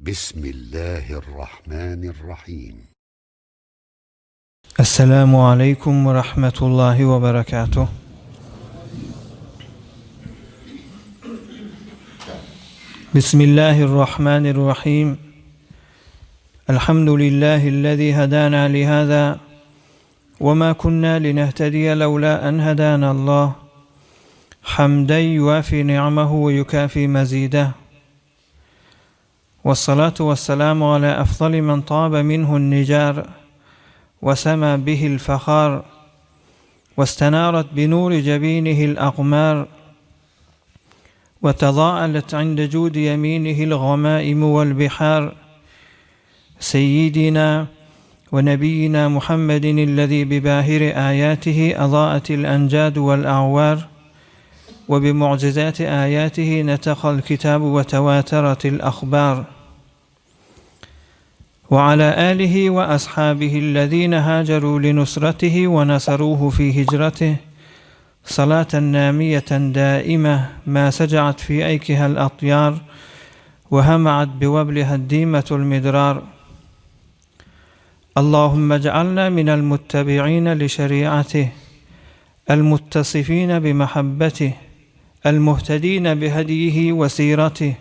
Bismillahirrahmanirrahim. Esselamu aleýkum we rahmetullahi we berekatuh. Bismillahirrahmanirrahim. Elhamdülillahi'llezî hedâna lihâzâ ve mâ kunnâ linehtediye lewlâ en hedânallâh. Hamden yuwâfî ni'mehu ve yukâfî mezîdeh. والصلاة والسلام على أفضل من طاب منه النجار وسما به الفخار واستنارت بنور جبينه الأقمار وتضاءلت عند جود يمينه الغمائم والبحار سيدنا ونبينا محمد الذي بباهر آياته أضاءت الأنجاد والأعوار وبمعجزات آياته نتق الكتاب وتواترت الأخبار وعلى آله وأصحابه الذين هاجروا لنصرته ونصروه في هجرته صلاة نامية دائمة ما سجعت في أيكها الأطيار وهمعت بوبلها الديمة المدرار اللهم اجعلنا من المتبعين لشريعته المتصفين بمحبته المهتدين بهديه وسيرته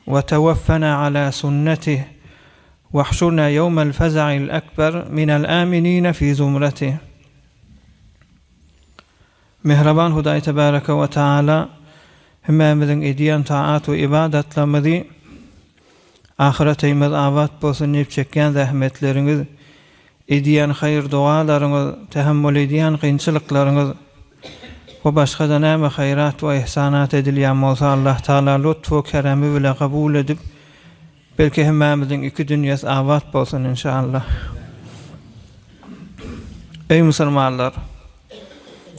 وتوفنا على سنته واحشرنا يوم الفزع الأكبر من الآمنين في زمرته Mähriban Hudaý Tebareke we Taala hemmämiziň edýän taat we ybadatlarymyzy ahyretimiz abat bolsun diýip çekýän zähmetleriňiz, edýän haýyr-dogalaryňyz, tähemmül edýän kynçylyklaryňyz we başga-da näme haýrat we ihsanat edilýän bolsa Allah Taala lutf we keremi bile kabul edip Belki hemmämiziň iki dünýesi abat bolsun inşallah. Eý musulmanlar!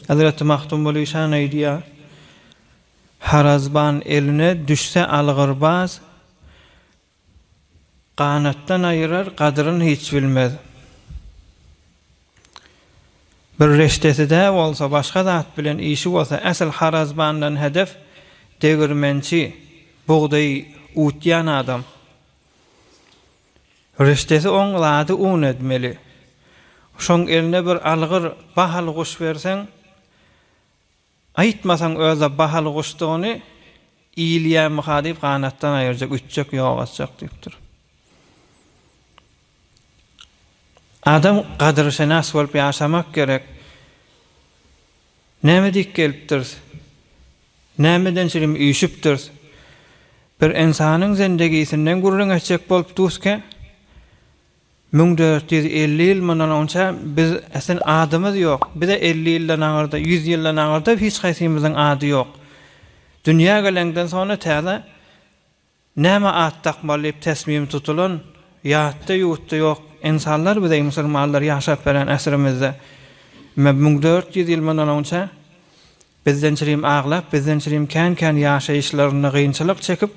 Hazreti Magtymguly şan aýdýar, Harazban eline düşse algyrbaz, Ganatdan aýyrar, gadryn hiç bilmez. Bir reştesi-dä bolsa, başga zat bilen işi bolsa, äsl harazbandan hedef degirmençi, bugdaý utýan adam. Reştesi oň zady un edmeli. Şoň eline bir algyr bahaly guş berseň, Aýtmasaň özä bahaly guşdugyny iýilýämika diýip ganatdan aýyrjak, ütjek, ýok etjek diýipdir. Adam gadyrşenas bolup ýaşamak gerek. Näme diýip gelipdiris? Nämeden çirim üýşüpdiris? Bir ynsanyň zendegisinden gürrüň etjek bolup duskä, 1450 ýyl mundan onça biz äslen adymyz ýok. Bize 50 ýyldan aňyrda, 100 ýyldan aňyrda hiç haýsymyzyň ady ýok. Dünýä geleňden soňra täze näme at dakmaly diýip tesmim tutulan, ýatda-ýutda ýok ynsanlar biz eý musulmanlar ýaşap beren äsrimizde. Ime 1400 ýyl mundan onça bizden çirim aglap, bizden çirim kän-kän ýaşaýyşlarynda gynçylyk çekip,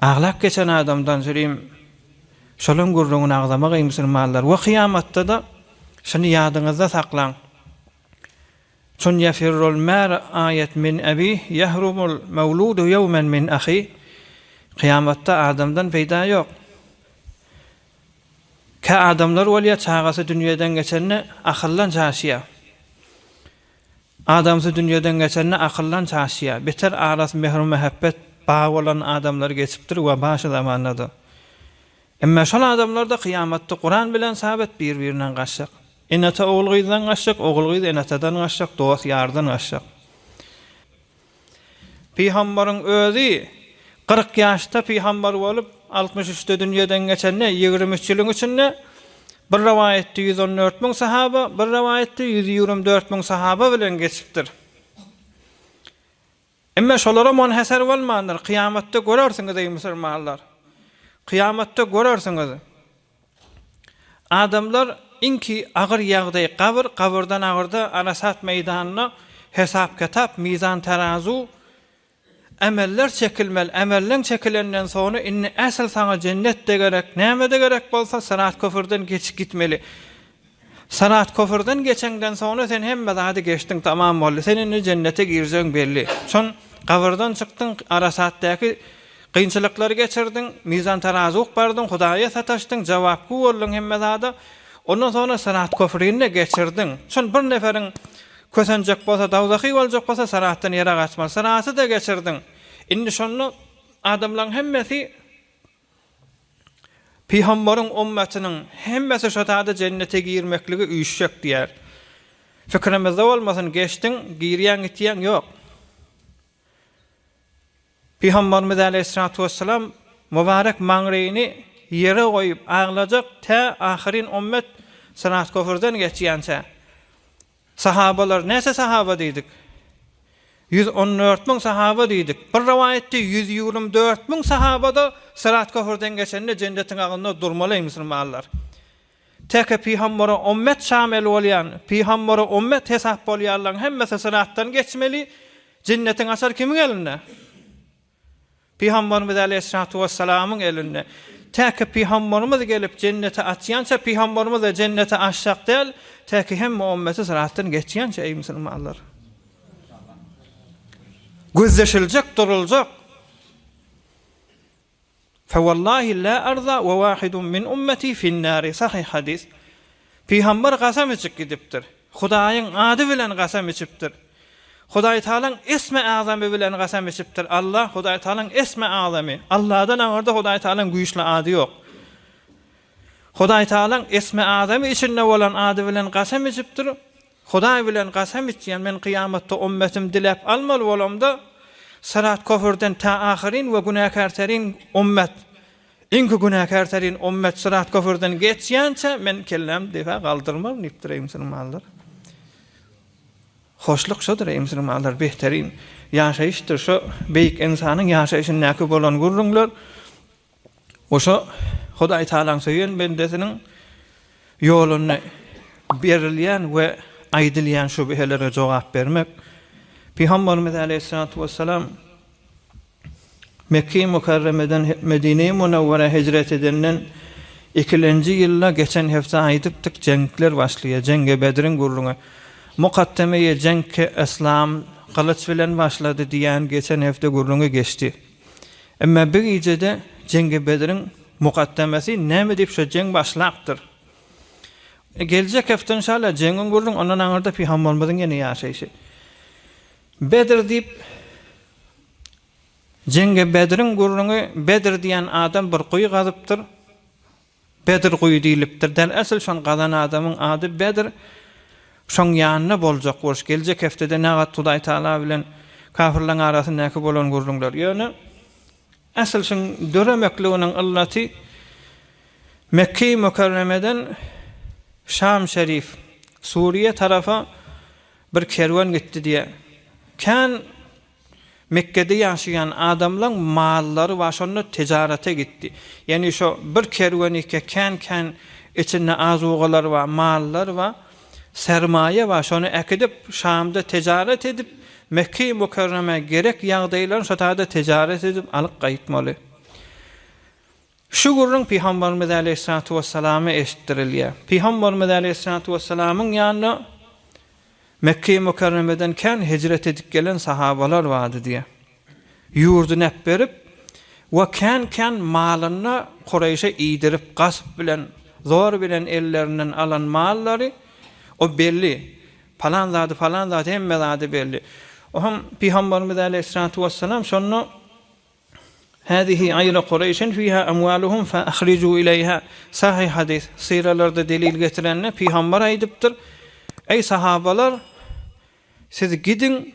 Aglap geçen adamdan sürüm şolaň gürrüňini agzamagaý musulmanlar we kyýamatda-da şuny ýadyňyzda saklaň Çun ýefirrul mer aýet min ebih ýehrumul mewludu ýewmen min ahi Kyýamatda adamdan peýda ýok. Kä adamlar bolýar çagasy dünýeden geçende akyldan çaşýar. Adamsy dünýeden geçende akyldan çaşýar. Beter arasy mähir-mähebbet bar bolan adamlar geçipdir we bar şu zamanda-da. Emma şol adamlar-da kyýamatda Kuran bilen sabyt bir-birinden gaçjak. Ene-ata ogul-gyzdan gaçjak, ogul-gyz ene-atadan gaçjak, dost-ýardan gaçjak. Pygambaryň özi 40 ýaşda pygambar bolup, 63-de dünýeden geçende, 23 ýylyň içinde bir rowaýatda 114 müň sahaba, bir rowaýatda 124 müň sahaba bilen geçipdir. Emma şolara monheser bolmandyr. Kyýamatda görersiňiz eý musulmanlar. Kyýamatda görersiňiz. Adamlar iňki agyr ýagdaý gabyr, gabyrdan agyrda Arasat meýdanynda hesap-kitap, mizan-terazu, emeller çekilmeli, emelleň çekilenden soňra indi äsl saňa jennet-de gerek, näme-de gerek bolsa syrat köpürden geçip gitmeli. Syrat köpürden geçeňden soňra sen hemme zady geçdiň, tamam boldy, sen indi jennete girjegiň belli. Şon gabyrdan çykdyň, Arasatdaky. Kynçylyklary geçirdiň, mizan tarazy bardyň, Hudaýa sataşdyň, jawapgü bolduň hemme zada. Ondan soňra syrat köprüni-de geçirdiň. Şol bir neferiň kösenjek bolsa, dowzahy boljak bolsa syratdan ýere gaçmaly. Syraty-da geçirdiň. Indi şonda adamlaryň hemmesi Pygambaryň ummatynyň hemmesi şo tada jennete girmeklige üýşjek diýýär. Pikirimizde bolmasyn, geçdiň, girýäň gitýäň ýok. Pygambarymyz aleýhissalatu wessalam mübarek maňryny ýere goýup aglajak tä ahyryn ummet syrat köprüden geçýänçä. Sahabalar näçe sahaba diýdik? 114 müň sahaba diýdik. Bir rowaýatda 124 müň sahaba-da syrat köprüden geçende jennetiň agynda durmaly musulmanlar. Teke pygambere ummet şamel bolýan, pygambere ummet hesap bolýanlaryň hemmesi syratdan geçmeli, jennetiň açary kimiň elinde? Pygamberimiz aleýhissalatu wessalamyň elinde. Täki pygamberimiz gelip jenneti açýança pygamberimiz-de jenneti açjak däl, täki hemme ummeti syratdan geçýänçä eý musulmanlar. Gözleşiljek duruljak. Fewallahi la arza we wahidun min ummeti finnari sahyh hadys. Pygamber gasam içip gidipdir. Hudaýyň ady bilen gasam içipdir. Hudaý Tagalaň esme agzamy bilen gasam içipdir. Allah Hudaý Tagalaň esme agzamy. Allahdan aňyrda Hudaý Tagalaň güýçli ady ýok. Hudaý Tagalaň esme agzamy içinde bolan ady bilen gasam içipdir. Hudaý bilen gasam içýän men kyýamatda ummetimi diläp almaly bolamda, syrat köfürden tä ahyryn we günäkärterin ummet, iňki günäkärterin ummet syrat köfürden geçýänçä men kellämi depe galdyrmaryn diýipdir eý musulmanlar. Hoşluk şodur eý musulmanlar behterin ýaşaýyşdyr şo beýik ynsanyň ýaşaýşyndaky bolan gürrüňler. Oşa Hudaý Tagalaň söýen bendesiniň ýolunda berilýän we aýdylýan şübhelere jogap bermek. Pygamberimiz aleýhissalatu wessalam Mekge-i Mükerremeden Medine-i Munawwara hijret edenden ikilenji ýylda geçen hepde aýdypdyk jeňkler başlaýar, Jeňge Bedriň gürrüňi. Mukaddeme-i jeňki Yslam gylyç bilen başlady diýen geçen hepde gürrüňi geçdi. Emma bir gijede Jeňgi Bedriň mukaddemesi näme diýip şo jeň başlapdyr. Geljek hepde inşallah jeňiň gürrüň ondan aňyrda pygamberimiziň ýene ýaşaýşy. Bedr diýip Jeňgi Bedriň gürrüňi Bedr diýen adam bir guýy gazypdyr. Bedr guýy diýlipdir. Del asyl şony gazan adamyň ady Bedr. Şoň ýanynda boljak uruş. Geljek hepdede nagat Hudaý Taala bilen kafirleň arasyndaky bolan gürrüňler. Ýöne asyl şuň döremekliginiň yllaty Mekge-i Mükerremeden Şam şerif, Suriýe tarapa bir kerwen gitdi diýýär. Kän Mekgede ýaşaýan adamlaň mallary bar şonda tijarata gitdi. Ýagny şo bir kerwenike kän kän içinde azugalar bar, mallar bar, sermaýa bar şony äkidip Şamda tijarat edip Mekge-i Mükerremä gerek ýagdaýlaryny şo taýda tijarat edip alyp gaýtmaly. Şu gürrüň Pygamberimiz aleýhissalatu wessalama eşitdirilýär. Pygamberimiz aleýhissalatu wessalamyň ýanyna Mekge-i Mükerremeden kän hijret edip gelen sahabalar bardy diýýär. Ýurduny äpberip we kän-kän malyny Kureýşe iýdirip, gasp bilen, zor bilen ellerinden alan mallary, o belli, palan zady, palan zady, hemme zady belli. Oňam Pygamberimiz aleýhissalatu wessalam şonda Hâzihi aýra Kureýşin fiha amwaluhum fe ahriju ileýha Sahyh hadys, syralarda delil getirende pygamber aýdypdyr, Eý sahabalar, siz gidiň,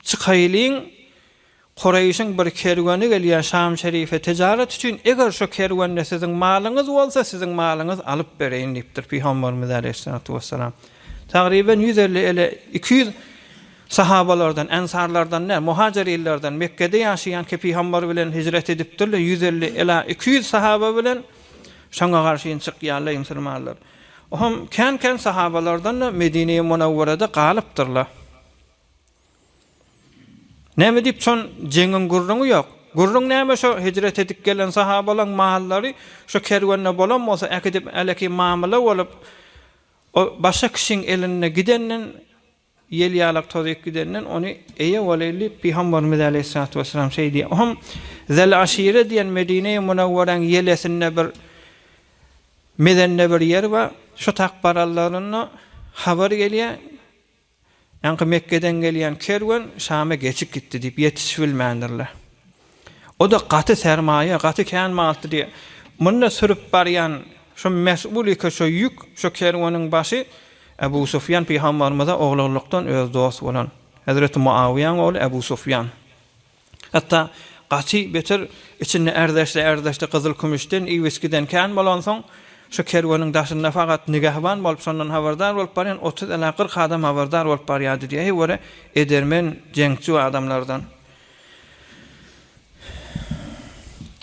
çykaýlyň, Kureýşiň bir kerweni gelýär Şam şerife tijaret üçin, eger şo kerwende siziň malyňyz bolsa, siziň malyňyzy alyp bereýin diýipdir pygamberimiz aleýhissalatu wessalam. Tagryben 150 ele 200 Sahabalardan, ensarlardan däl, muhajirillerden, Mekgede ýaşaýan ki pygamber bilen hijret edipdirler, 150 ila 200 sahaba bilen şoňa garşy çykýarlar musulmanlar. Ohm kän-kän sahabalardan-da Medine-i Munawwarada galypdyrlar. Näme diýip şon jeňiň gürrüňi ýok. Gürrüň näme şo hijret edip gelen sahabalaň mallary şo kerwende bolan bolsa äkidip äleki mamla bolup o başga kişiň elinde gidenden. ýel ýalak tozyp gidenden ony eýe bolaýly diýip, Pygamberimiz aleýhissalatu wessalam şeý diýýär. Ohm Zel-Aşire diýen Medine-i Munawwaraň ýelesinde bir mezende bir ýer bar. Şo tak baranlarynda habar gelýär. Ýaňky Mekgeden gelýän kerwen Şama geçip gitdi diýip, ýetişip bilmändirler. O-da gaty sermaýa, gaty kän maldy diýýär. Munda sürüp barýan şo mes'ul eke şo ýük, şo kerweniň başy Ebu Sufýan pygamberimize oglanlykdan öz dost bolan Hezreti Muawiýaň ogly Ebu Sufýan. Hatda gaty beter içinde ärdeşli-ärdeşli gyzyl-kümüşden, iwiskiden kän bolansoň, şu kerweniň daşynda fakat nigähban bolup, şondan habardar bolup barýan 30 ila 40 adam habardar bolup barýardy diýýär. Heý görä, edermen, jeňçi adamlardan.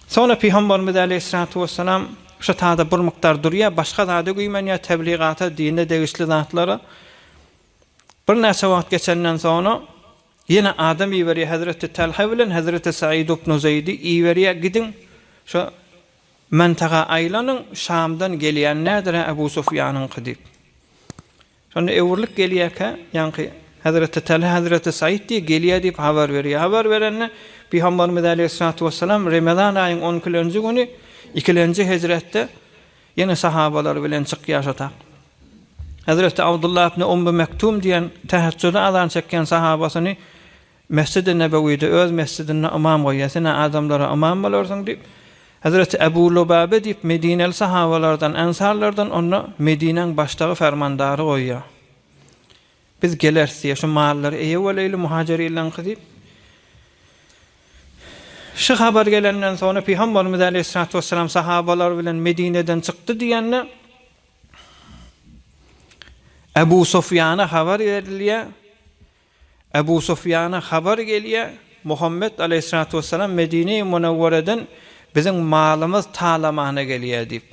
Soňra Pygamberimiz aleýhissalatu wessalam şu tada bir mukdar durýar, başga zada güýmenýär, tebligata, dine degişli zatlara. Birnäçe wagt geçenden soňra ýene adam iberýär, Hezreti Talha bilen Hezreti Said ibn Zeýdi iberýär, Gidiň, şu mentaga aýlanyň, Şamdan gelýän nädir-ä Ebu Sufýanyňky diýip. Şonda öwrülip gelýärkä, ýaňky Hezreti Talha Hezreti Said diýip gelýär diýip habar berýär. Habar berende Pygamberimiz aleýhissalatu wessalam Remezan aýyň on ikilenji güni, ikilenji hijretde ýene sahabalary bilen çykýar şo tak. Hezreti Abdullah ibn Ummu Mektum diýen täheçjüde azan çekýän sahabasyny Mesjidi Nebewide öz mesjidinde ymam goýýar. Sen-ä adamlara ymam bolarsyň diýip, Hezreti Ebu Lubabe diýip medineli sahabalardan, ensarlardan onda Medinäň başdagy fermandary goýýar. Biz geleris diýýär, şu mallary eýe bolaýly muhajirileňki diýip. Şu habar gelenden soňra Pygamberimiz aleýhissalatu wessalam sahabalary bilen Medineden çykdy diýende, Ebu Sufýana habar berilýär. Ebu Sufýana habar gelýär, Muhammet aleýhissalatu wessalam Medine-i Munawwereden biziň malymyz talamana gelýär diýip.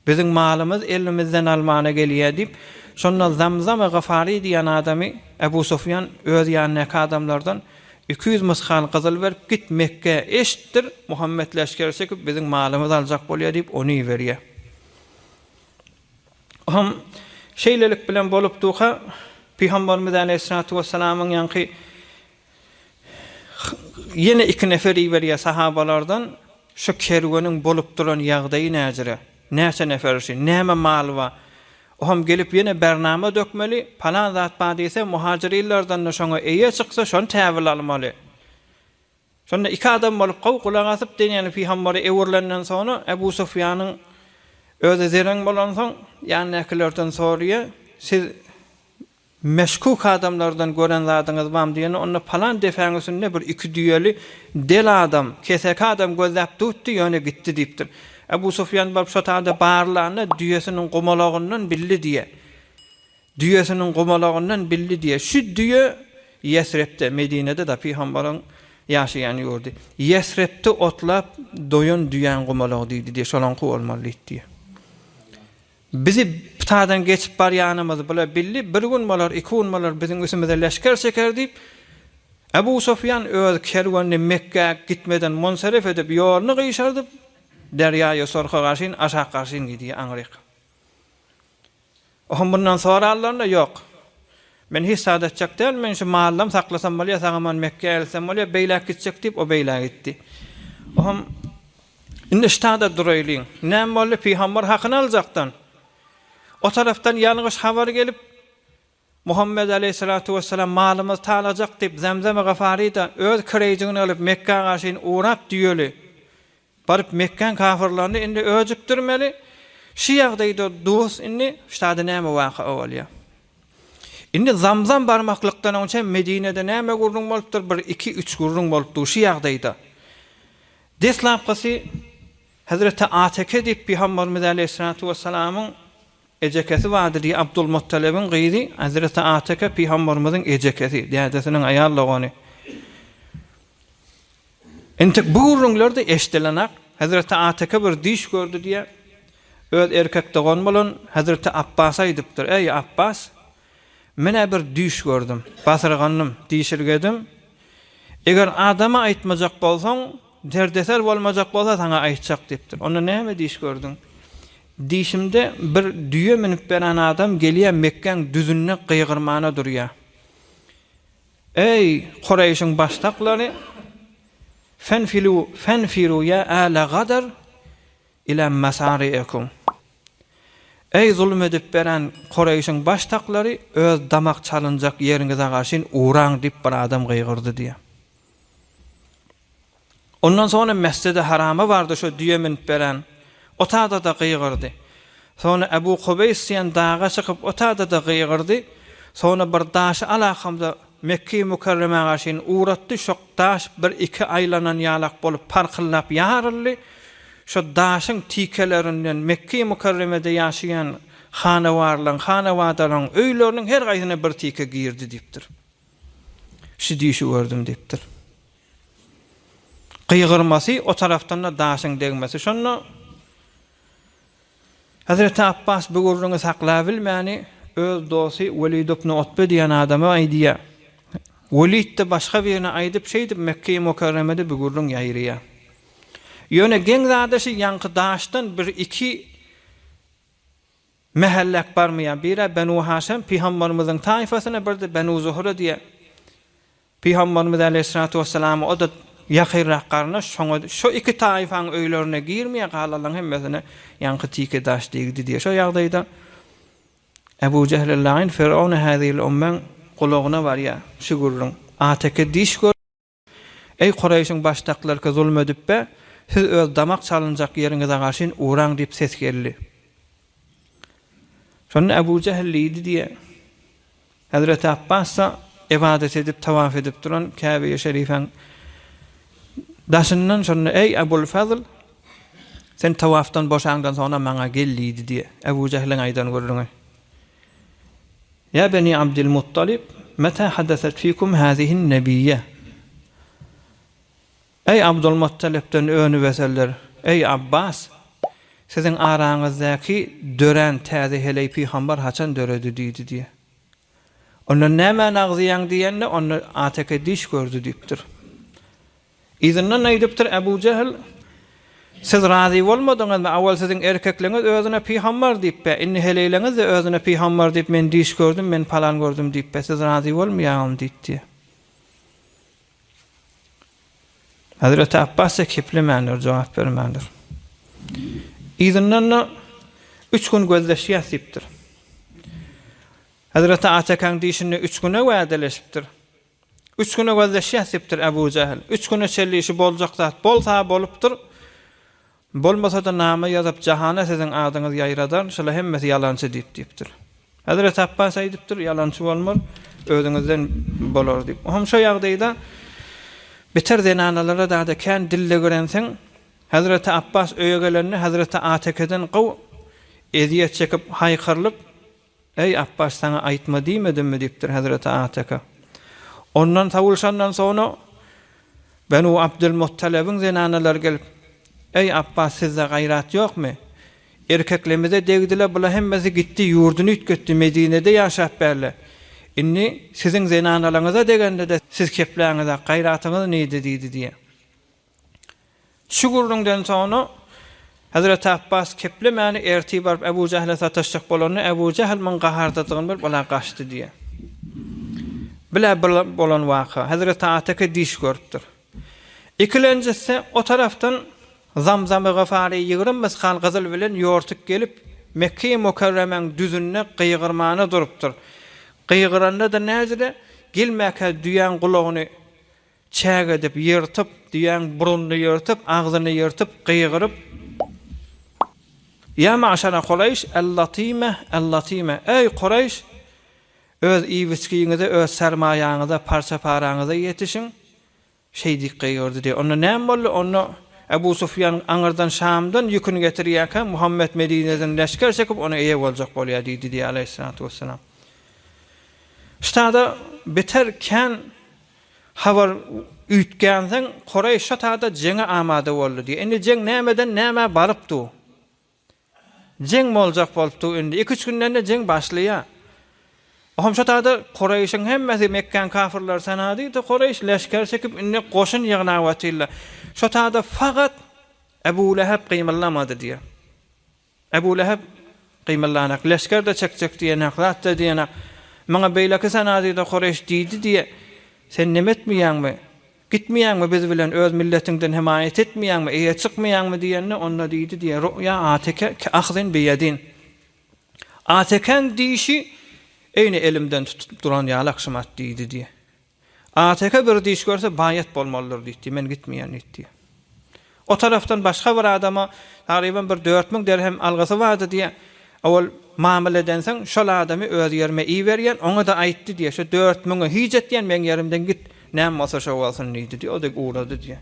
Biziň malymyz elimizden almana gelýär diýip, şonda Zamzam-y Gyfary diýen adamy Ebu Sufýan öz ýanyndaky adamlardan 200 mysgal gyzyl berip, git Mekgä eşitdir, Muhammet leşger çekip biziň malymyzy aljak bolýar diýip, ony iberýär. Hom şeýlelik bilen bolup durka, Pygamberimiz aleýhissalatu wessalamyň ýaňky ýene iki nefer iberýär sahabalardan, şu kerweniň bolup duran ýagdaýy näjire, näçe nefer üçin, näme mal bar. Ohm gelip ýene bernama dökmeli, palan zat bar diýse, muhajirlerden-de şoňa eýe çyksa, şony täwil almaly. Şonda iki adam bolup gowy gulak asyp diňlän pygambere öwrülenden soňra Ebu Sufýanyň özi zereň bolansoň ýanyndakylardan soraýar, Siz meşkuk adamlardan gören zadyňyz barmy diýende onda palan depäň üstünde bir iki düýeli del adam, keseki adam gözläp dutdy ýöne gitdi diýipdir. Ebu Sufýan baryp şo taýda barlanda düýesiniň gumalagyndan bildi diýýär. Düýesiniň gumalagyndan bildi diýýär. Şu düýe Ýesrepde, Medinede-de pygambaryň ýaşaýan ýurdy. Ýesrepde otlap doýan düýäň gumalagy diýdi diýýär. Şolaňky bolmaly diýdi diýýär. Bizi ptadan geçip barýanymyzy bular bildi. Bir gün bolar, iki gün bolar biziň üstümize leşger çeker diýip, Ebu Sufýan öz kerwenini Mekgä gitmeden munsarif edip, ýoluny gyşardyp, derýaýy Sorha garşyn, aşak garşyn gidýär aňryk. Ohm mundan sorarlarynda ýok. Men hiç zat etjek däl, men şu mallam saklasam bolýar, sag-aman Mekgä eltsem bolýar, beýläk gitjek diýip, o beýläk gitdi. Ohm indi ştada duraýlyň. Näme boldy, pygamber hakyny aljakdan. O tarapdan ýalňyş habar gelip, Muhammet aleýhissalatu wessalam malymyzy talajak diýip, Zemzem-i Gafary-da öz kireýjigini alyp Mekgä garşyn ugrap düýeli. Baryp Mekgäň kafyrlaryny indi öjükdirmeli. Şu ýagdaýda dos indi ştada näme waka bolýar? Indi Zamzam barmaklykdan oňçe Medinede näme gürrüň bolupdyr? Bir, iki, üç gürrüň bolupdyr şu ýagdaýda. Deslapkysy Hezreti Ateke diýip Pygamberimiz aleýhissalatu wessalamyň ejekesi bardy diýip Abdulmuttalebiň gyzy Hezreti Ateke Pygamberimiziň ejekesi, dädesiniň aýal dogany. Entek bu gürrüňler-de eşidilenak. Hezreti Ateke bir düýş gördi diýýär. Öz erkek dogany bolan Hezreti Apbasa aýdypdyr, Eý, Apbas! Men-ä bir düýş gördüm. Basyrgandym, diýşirgedim. Eger adama aýtmajak bolsaň, derdeser bolmajak bolsa saňa aýtjak diýipdir. Onda näme düýş gördüň? Dişimde bir düýe münüp beren adam gelýär Mekgäň düzünde gygyrmana durýar. Eý, Kureýşiň başdaklary, fenfilu, fenfiru ýa äle gadar ila masari'ikum. Eý, zulum edip beren Kureýşiň başdaklary, öz damak çalynjak ýeriňize garşyn uraň diýip bir adam gygyrdy diýýär. Ondan soňra Mesjidi Harama bardy, şo düýe münüp beren. O tada-da gygyrdy. Soňra Ebu Kubeýs diýen daga çykyp, o tada-da gygyrdy. Soňra bir daşy alakamda Mekgeýi Mükerremä garşyn ugratdy, şo daş bir-iki aýlanan ýalak bolup parkyldap ýaryldy. Şo daşyň tikelerinden Mekgeýi Mükerremede ýaşaýan hanawarlaryň, hanawadalaryň öýleriniň her haýsyna bir tike girdi diýipdir. Şu düýşi gördüm diýipdir. Gygyrmasy, o tarapdan-da daşyň degmesi. Şonda Hezreti Apbas bu gürrüňi saklabilmäni öz dosty Welid ibn Utbe diýen adama aýdýar. Welid-de başga birine aýdyp, şeýdip Mekge-i Mükerremede bu gürrüň ýaýraýar. Ýöne geň zady şu ýaňky daşdan bir-iki Mähelläk barmaýar. Bir-ä Benu Haşem pygamberimiziň taýfasyna, bir-de Benu Zuhra diýýär. Pygamberimiz aleýhissalatu wesselama o-da ýakynrak garyndaş, şoňa şo iki taýfaň öýlerine girmeýär, galanlaryň hemmesine ýaňky tike daş degdi diýýär. Şo ýagdaýda Ebu Jehlil laýyn Fir'aun häzihil ummaň gulagyna barýar şu gürrüň. Ateke diş gör. Eý, Kureýşiň başdakylarka zulum edip-be, siz öz damak çalynjak ýeriňize garşyn uraň diýip ses geldi. Şonda Ebu Jähil diýdi diýe, Hezreti Apbas-da ybadat edip, tawaf edip duran Käbe-i Şerifäň daşyndan şonda, Eý, Ebul Fazl, sen tawafdan boşaňdan soňra maňa gel diýdi diýe, Ebu Jähiliň aýdan gürrüňi. Ýa Beni Abdylmuttalyp, meta hadeset fikum hazihin nebiýe? Eý, Abdulmuttalypdan önüp-ösenler, eý, Abbas! Siziň araňyzdaky dörän täze heleý pygamber haçan döredi diýdi diýýär. Ondan nämäni agzaýaň diýende, onda Ateke diş gördi diýipdir. Yzyndan aýdypdyr Ebu Jehl, Siz razy bolmadyňyzmy, awal siziň erkekleňiz özüne pygambar diýip-be, indi heleýleňiz-de özüne pygambar diýip, men düýş gördüm, men palan gördüm diýip-be, siz razy bolmaýaňyzmy diýipdi. Hezreti Apbas-da keplemändir, jogap bermändir. Yzyndan-da üç gün gözleşýäs diýipdir. Hezreti Atekäň dişinde üç güne wädeleşipdir. Üç güne gözleşýäs diýipdir Ebu Jähil. Üç güne çenli işi boljak zat bolsa bolupdyr. Bolmasa-da nama ýazyp jahana siziň adyňyzy ýaýradaryn, şola hemmesi ýalançy diýip diýipdir. Hezreti Apbas aýdypdyr, ýalançy bolmaz, özüňizden bolar diýip. Ohm şo ýagdaýda beter zenanalara dada kän dille girensiň, Hezreti Apbas öýe gelende Hezreti Atekeden gowy ezýet çekip haýkyrylyp, Eý, Apbas, saňa aýtma diýmedimmi? diýipdir hezreti Ateka. Ondan sowulşandan soňra Benu Abdylmuttalebiň zenanalary gelip, Eý, Apbas, sizde gaýrat ýokmy? Erkeklemize degdile, bula hemmesi gitdi, ýurduny üýtgetdi, Medinede ýaşap bärle. Indi siziň zenanalaryňyza degende-de siz kepläňizak, gaýratyňyz nirde diýdi diýýär. Şu gürrüňden soňra Hezreti Apbas keplemäni ertir baryp Ebu Jähle sataşjak bolanda Ebu Jähl muň gahardadygyny bilip ola gaçdy diýýär. Bilä bir bolan waka. Hezreti Ateke diş görüpdir. Ikilenjisi o tarapdan Zamzamy Gyfary 20 myskal gyzyl bilen ýortup gelip Mekge-i Mükerremäň düzünde gygyrmana durupdyr. Gygyranda-da näzire gelmäkä düýäň gulagyny Çäk edip, ýyrtyp, düýäň burnuny ýyrtyp, agzyny ýyrtyp, gygyryp, Ýa magşara Kureýş, el-latyme, el-latyme, Eý, Kureýş! Öz iýip-içgiňize, öz sermaýaňyza, parça-paraňyza ýetişiň! Şeý diýip gygyrdy diýýär. Onda näme boldy? Onda Ebu Sufýan aňyrdan Şamdan ýüküni getirýärkä, Muhammet Medineden leşger çekip, ona eýe boljak bolýar diýdi diýýär aleýhissalatu wessalam. Ştada beter kän Habar üýtgänsoň, Kureýş şo taýda jeňe amada boldy diýýär. Indi jeň nämeden nämä baryp dur. Jeň boljak bolup dur indi. Iki-üç günden-de jeň başlaýar. Ohm şo taýda Kureýşiň hemmesi Mekgäň kafirleri sanady-da Kureýş leşger çekip indi goşun ýygnap otyrlar. Şo taýda fakat Ebu Leheb gymyldamady diýýär. Ebu Leheb gymyldanak, leşger-de çekjek diýenak, zat-da diýenak. Maňa beýleki sanadyda Kureýş diýdi diýe, sen neme etmeýäňmi? Gitmeýäňmi biz bilen, öz milletiňden hemaýat etmeýäňmi, eýe çykmaýaňmy diýende, onda diýdi diýe, Ru'ýa ateke ke ahzin biýedin. Atekäň diýşi eýni elimden tutup duran ýalak şumat diýdi diýe. Ateke bir diş görse baýat bolmalydyr diýdi, men gitmeýän diýdi. O tarapdan başga bir adama tagryban bir 4000 derhem algysy bardy diýe. Owal mamla edensoň şol adamy öz ýerime iberýän, oňa-da aýtdy diýe, şu 4000-i hiç etýän meň ýerimden git, näme bolsa şo bolsun diýdi diýe, o-da ugrady diýe.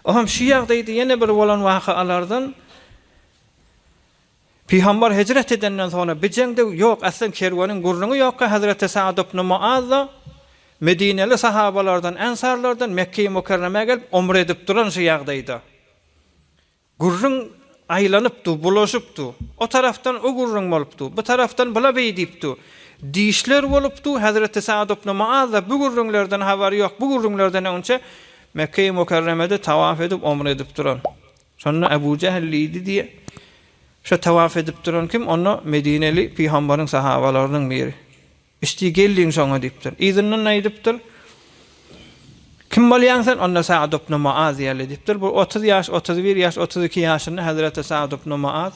Ohm şu ýagdaýda ýene bir bolan wakalardan Pygambar hijret edenden soňra bi jeňde ýok aslan kerweniň gürrüňi ýokka Hazreti Sa'd ibn Muazda Medineli sahabalardan ensarlardan Mekge-i Mükerremä gelip umre edip duran şu ýagdaýda gürrüň aýlanyp dur bulaşyp dur o tarapdan o gürrüň bolup dur bu tarapdan bula beý diýip dur dişler bolup dur Hazreti Sa'd ibn Muazda bu gürrüňlerden habary ýok bu gürrüňlerden öňçe Mekge-i Mükerremede tawaf edip umre edip duran Şonda Ebu Jähl diýdi diýe, Şo tawaf edip duran kim? Onda Medineli pygambaryň sahabalarynyň biri. Içdi geldiň şoňa diýipdir. Yzyndan aýdypdyr, Kim bolýaň sen? Onda Sa'd ibn Muaz ýaly diýipdir. Bu 30 ýaş, 31 ýaş, 32 ýaşynda Hazreti Sa'd ibn Muaz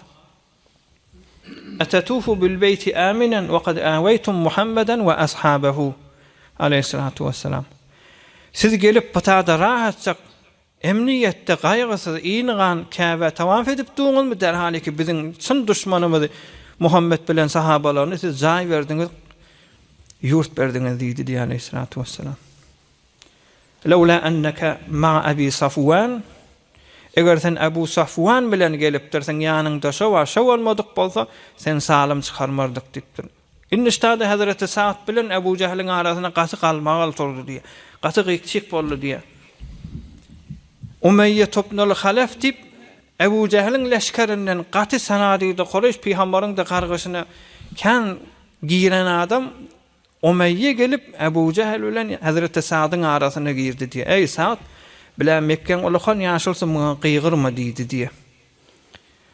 Etetufu bil beýti aminen we kad aweýtum Muhammeden we ashabehu aleyhissalatu vesselam. Siz gelip pytada rahatjak Emniýetde gaýgysyz yngan Käbä tawaf edip duňyzmy derhaliki biziň çyn duşmanymyzy Muhammet bilen sahabalaryny siz jaý berdiňiz ýurt berdiňiz diýdi diýdi aleýhissalatu wessalam. Lewla enneke ma'a Abi Safwan Eger sen Abu Safwan bilen gelipdirsiň ýanyňda şo bar şo bolmadyk bolsa sen salym çykarmardyk diýipdir. Indi ştada hezreti Sa'd bilen Ebu Jähliň arasynda gaty galmagal turdy diýýär. Gaty gyk-çyk boldy diýýär. Umeýýe topnul Halef diýip, Ebu Jähliň leşgerinden gaty sanadyda Kureýş pygambaryň-da gargyşyna kän giren adam Umeýýe gelip Ebu Jähl bilen hezreti Sa'dyň arasyna girdi diýýär. Eý, Sa'd, bilä Mekgäň ulakan ýaşulusy muňa gygyrma diýdi diýýär.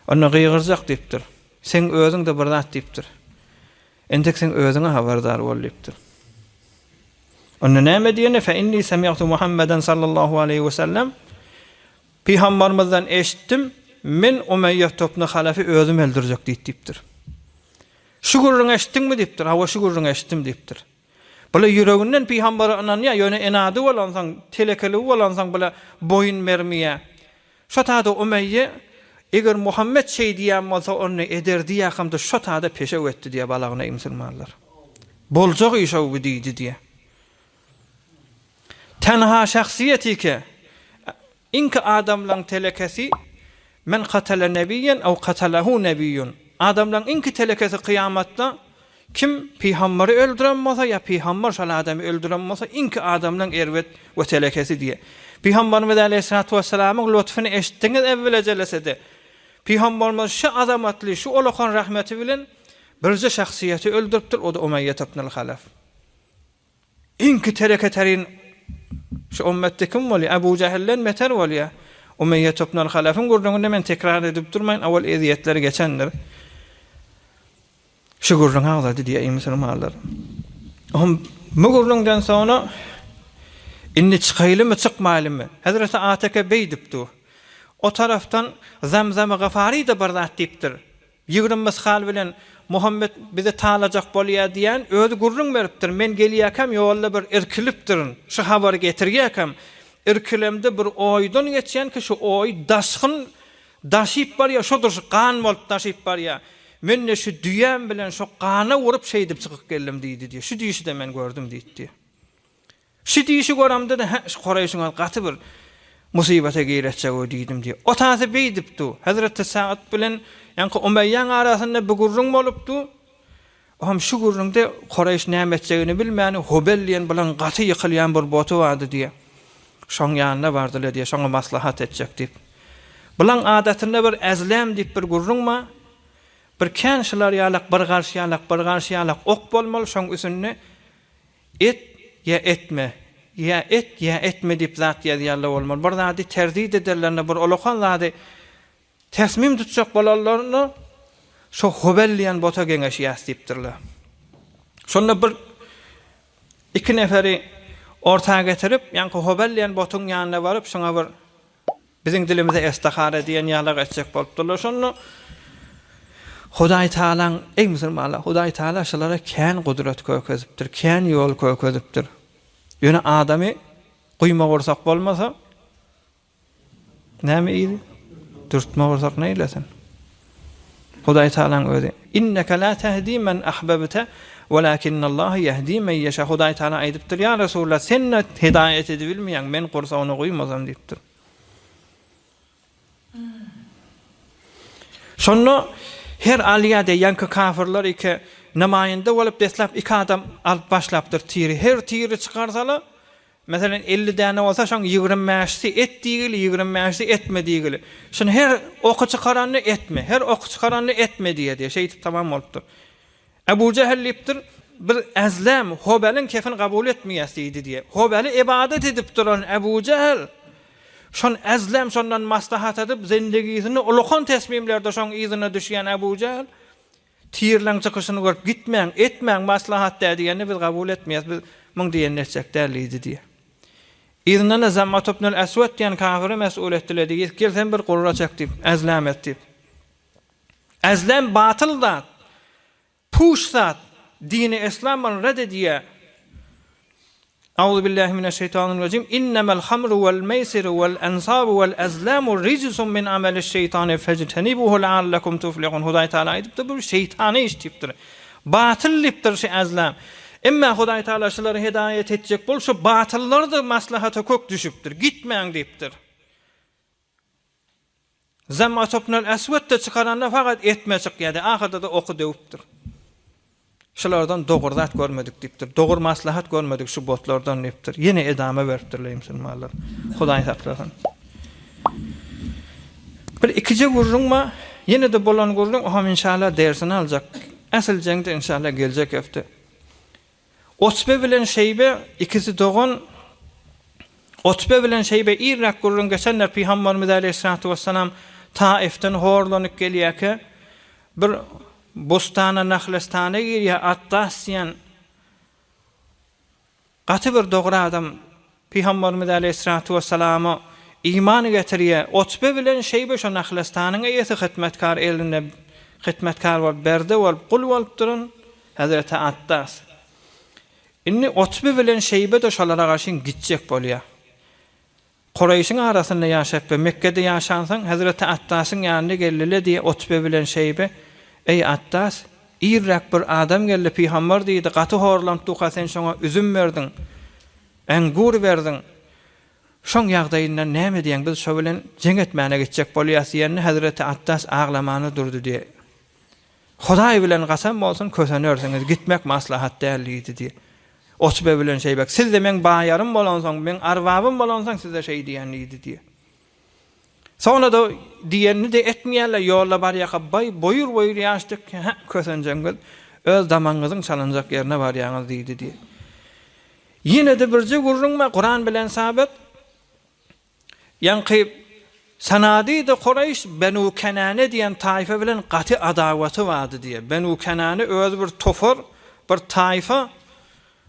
Onda gygyrjak diýipdir. Seň özüň-de bir zat diýipdir. Entek seň özüňe habardar bol diýipdir. Onda näme diýeni? Fe inni semi'tu Muhammeden sallallahu aleýhi we sellem Pygambarymyzdan eşitdim, men Umeýýe topny Halafy özüm öldürjek diýip diýipdir. Şu gürrüňi eşitdiňmi diýipdir. Hawa şu gürrüňi eşitdim diýipdir. Bula ýüreginden pygambere ynanýar, ýöne enady bolansoň, telekeligi bolansoň bula boýun bermeýär. Şo tada Umeýýe, Eger Muhammet şeý diýýän bolsa, onda eder diýýärkamda şo tada peşew etdi diýýär balagyna eý musulmanlar. Boljak iş-ow bu diýdi diýýär. Tenha şahsyýetike Iňki adamlaň telekesi, Men katale nebiýen ew katalahu nebiýun. Adamlaň iňki telekesi kyýamatda, kim pygambary öldüren bolsa ýa pygambar şol adamy öldüren bolsa, iňki adamlaň erbet we telekesi diýýär. Pygambarymyz aleýhissalatu wessalamyň lutfuny eşitdiňiz ewwele jelesede. Pygambarymyz şu azamatly, şu ulakan rahmeti bilen birje şahsyýeti öldüripdir, o-da Umeýýet ibnül Halef. Iňki teleketerin şu ummetde kim bolýar? Ebu Jähilden beter bolýar. Umeýýe ibnül Halefyň gürrüňini men tekrar edip durmaýyn, owal ezýetleri geçendir. Şu gürrüňi agzady diýýär, eý musulmanlar. Ohm bu gürrüňden soňra indi çykaýlymy, çykmaýlymy? Hezreti Ateke beý diýipdi. O tarapdan Zamzamy Gafary-da bir zat diýipdir. 20 mysgal bilen Muhammet bizi talajak bolýar diýen özi gürrüň beripdir. Men gelýärkäm ýolda bir irkilipdirin. Şu habary getirýärkäm irkilemde bir oýdan geçýän ki şu oý daşgyn daşyp barýar, şo durşy gan bolup daşyp barýar. Men-de şu düýäm bilen şo gana urup şeýdip çykyp geldim diýdi diýýär. Şu düýşi-de men gördüm diýdi. Şu diýşi göremde-de, hä, şu Kureýşiň özi gaty bir musybata giretjeg-ow diýdim diýýär. O tasy beýdip dur. Hezreti Sa'd bilen ýaňky Umeýýäň arasynda bir gürrüň bolup dur. Ohm şu gürrüňde Kureýş näme etjegini bilmän, Hubel diýen bilen gaty ýykylýan bir boty bardy diýýär. Şoň ýanyna bardylar diýýär, şoňa maslahat etjek diýip. Bulaň adatynda bir Ezlem diýip bir gürrüň bar. Bir kän şular ýalak, bir garş ýalak, bir garş ýalak ok bolmaly, şoň üstünde Et ýa etme, ýa et ýa etme diýip zat ýazýarlar bolmaly. Bir zady terdit ederlerinde bir ulakan zady. Tesmim tutjak bolanlarynda şo Hobel diýen bota geňeşýäs diýipdirler. Şonda bir iki neferi orta getirip, ýaňky Hobel diýen botuň ýanyna baryp, şoňa bir biziň dilimize estahara diýen ýalak etjek bolupdyrlar. Şonda Hudaý Tagalaň, eý musulmanlar, Hudaý Tagala şulara kän gudrat kökezipdir, kän ýol kökezipdir. Ýöne adamy guýma gursak bolmasa, Näme yzy? Dürtme gursak neýlesin? Hudaý Tagalaň özi. Inneke la tehdi men ahbebte, welakinnallaha ýehdi men ýeşa. Hudaý Tagala aýdypdyr, ýa Resulallah, sen-de hidaýat edibilmeýäň, men gursagyna guýmasam diýipdir. Şonda her alýa diýe ýaňky kafirler iki namaýynda bolup deslap iki adam alyp başlapdyr tiri. Her tiri çykarsala, Meselem, 50 däne bolsa, şoň ýigrimi bäşisi et diýgili, ýigrimi bäşisi etme diýgili. Şuny her oky çykaranda etme, her oky çykaranda etme diýýär diýýär. Şeýdip tamam bolupdyr. Ebu Jehil diýipdir, Biz Ezlem, Hobeliň kefini kabul etmeýäs diýdi diýýär. Hobeli ybadat edip duran Ebu Jehil şon Ezlem şondan maslahat edip, zendigisini ulukan tesmimlerde şoň yzyna düşýän Ebu Jehil Tirleň çykyşyny görüp, gitmäň, etmäň, maslahat däl diýenini biz kabul etmeýäs, biz muň diýenini etjek däl diýdi diýýär. Yzyndan-da Zammat ibnül Eswed diýen kafiri mes'ul etdiler diýýär, gel sen bir gurra çek diýip, ezlem et diýip. Ezlem batyl zat, puç zat, dini yslam ony red edýär. Auzubillahi mineşşeýtanirrajim. Innemel hamru wel meýsiru wel ensabu wel ezlamu rijsun min ameliş-şeýtani fejtenibuhu leallekum tuflihun. Hudaý Tagala aýdypdyr, bu şeýtany iş diýipdir. Batyl diýipdir şu ezlam. Emma Hudaý Tagala şulary hidaýat etjek bolup şu batyllar-da maslahata kök düşüpdir. Gitmäň diýipdir. Zammat ibnül Eswed-de çykaranda fakat etme çykýardy, ahyrda-da oky döwüpdir. Şulardan dogry zat görmedik diýipdir. Dogry maslahat görmedik şu botlardan diýipdir. Ýene edama beripdirler musulmanlar. Hudaý saklasyn. Bir ikije gürrüň bar. Ýene-de bolan gürrüň, oham inşallah dersini aljak. Äsl jeňde inşallah geljek hepde. Otbe bilen Şeýbe ikisi dogan. Otbe bilen Şeýbe irräk gürrüň geçenler Pygamberimiz aleýhissalatu wessalam Taifden horlanyp gelýärkä bir bustana nahlestana girýär Atdas diýen gaty bir dogry adam Pygamberimiz aleýhissalatu wessalama iman getirýär. Otbe bilen Şeýbe şo nahlestanyň eýesi hytmetkar elinde hytmetkar bolup berde bolup gul bolup duran Hezreti Atdas. Indi Otbe bilen Şeýbe-de şolara garşy gitjek bolýar. Kureýşiň arasynda ýaşap we Mekgede ýaşansoň, Hezreti Atdasyň ýanyna geldi-le diýýär Otbe bilen Şeýbe, Eý, Atdas! Irräk bir adam geldi, pygamber diýdi, gaty horlanypdyka sen şoňa üzüm berdiň, engur berdiň. Şoň ýagdaýyndan näme diýýäň, biz şo bilen jeň etmäne gitjek bolýas diýende, Hezreti Atdas aglamana durdy diýýär. Hudaý bilen kasam bolsun, kösenersiňiz, gitmek maslahat däl diýdi diýýär. Otbe bilen Şeýbek, Siz-de meň baýarym bolansoň, meň arbabym bolansoň size şeý diýen diýdi diýýär. Soňra-da diýenini-de etmeýärler, ýolda barýarka baý boýur-boýur ýaş dökýär, Hä, kösenjeňiz, öz damagyňyzyň çalynjak ýerine barýaňyz diýdi diýýär. Ýene-de birje gürrüň bar, Kuran bilen sabyt. Ýaňky Sanadid-i Kureýş Benu Kenane diýen taýfa bilen gaty adawaty bardy diýýär. Benu Kenane özi bir topar, bir taýfa.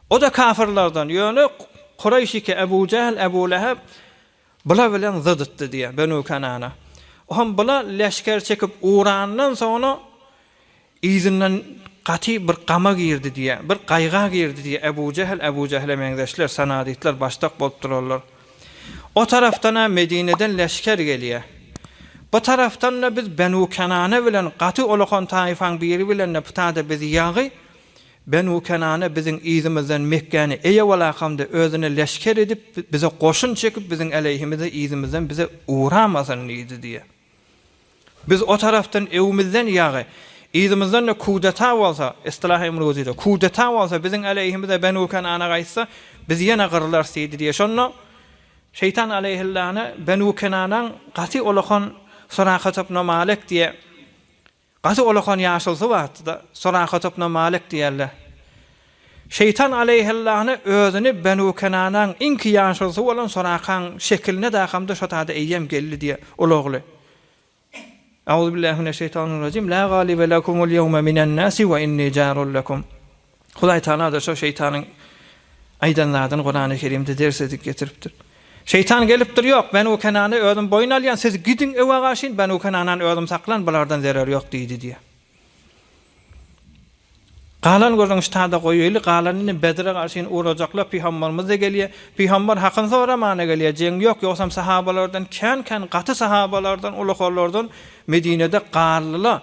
O-da kafirlerden. Ýöne Kureýş iki Ebu Jähl, Ebu Leheb bular bilen zydytdy diýýär Benu Kenane. Ohm bular leşger çekip ugrandan soňra Yzyndan gaty bir gama girdi diýýär, bir gaýga girdi diýýär Ebu Jähl, Ebu Jähle meňzeşler, sanaditler başdak bolup durarlar. O tarapdan-a Medineden leşger gelýär. Bu tarapdan-da biz Benu Kenane bilen gaty ulakan taýfaň biri bilen-de pytada biz ýagy Benu Kenane biziň yzymyzdan Mekgäni eýe bolakamda özüne leşger edip bize goşun çekip biziň aleýhimize yzymyzdan bize uramasyn diýdi diýýär. Biz o tarapdan öwümizden ýagy, yzymyzdan-da kudeta bolsa, istylahy Emruzide, kudeta bolsa, biziň aleýhimize Benu Kenana gaýtsa, biz ýene gyrylarys diýdi diýýär. Şonda Şeýtan aleýhillana Benu Kenanaň gaty ulakan Surakat ibn Malik diýe gaty ulakan ýaşulusy bardy-da, Surakat ibn Malik diýerler. Şeýtan aleýhillana özüni Benu Kenanaň iňki ýaşulusy bolan Surakaň şekiline dakamda şo tada eýýäm geldi diýýär, uly ogly. Auzubillahi mineşşeýtanirrajim. La galibe lekumul ýewme minen nasi we inni jarul lekum. Hudaý Tagala-da şo şeýtanyň aýdan zadyny Kurany Kerimde ders edip getiripdir. Şeýtan gelipdir, Ýok, Benu Kenany özüm boýun alýan, siz gidiň öwe garşyn, Benu Kenanany özüm saklan, bulardan zerer ýok diýdi diýýär. Galan gürrüň ştada goýaýly, galanyny Bedre garşyn ugrajaklar, pygambarymyz-da gelýär. Pygambar hakyny soramana gelýär, jeň ýok, ýogsam sahabalardan kän-kän gaty sahabalardan, ulukallardan Medinede galdylar.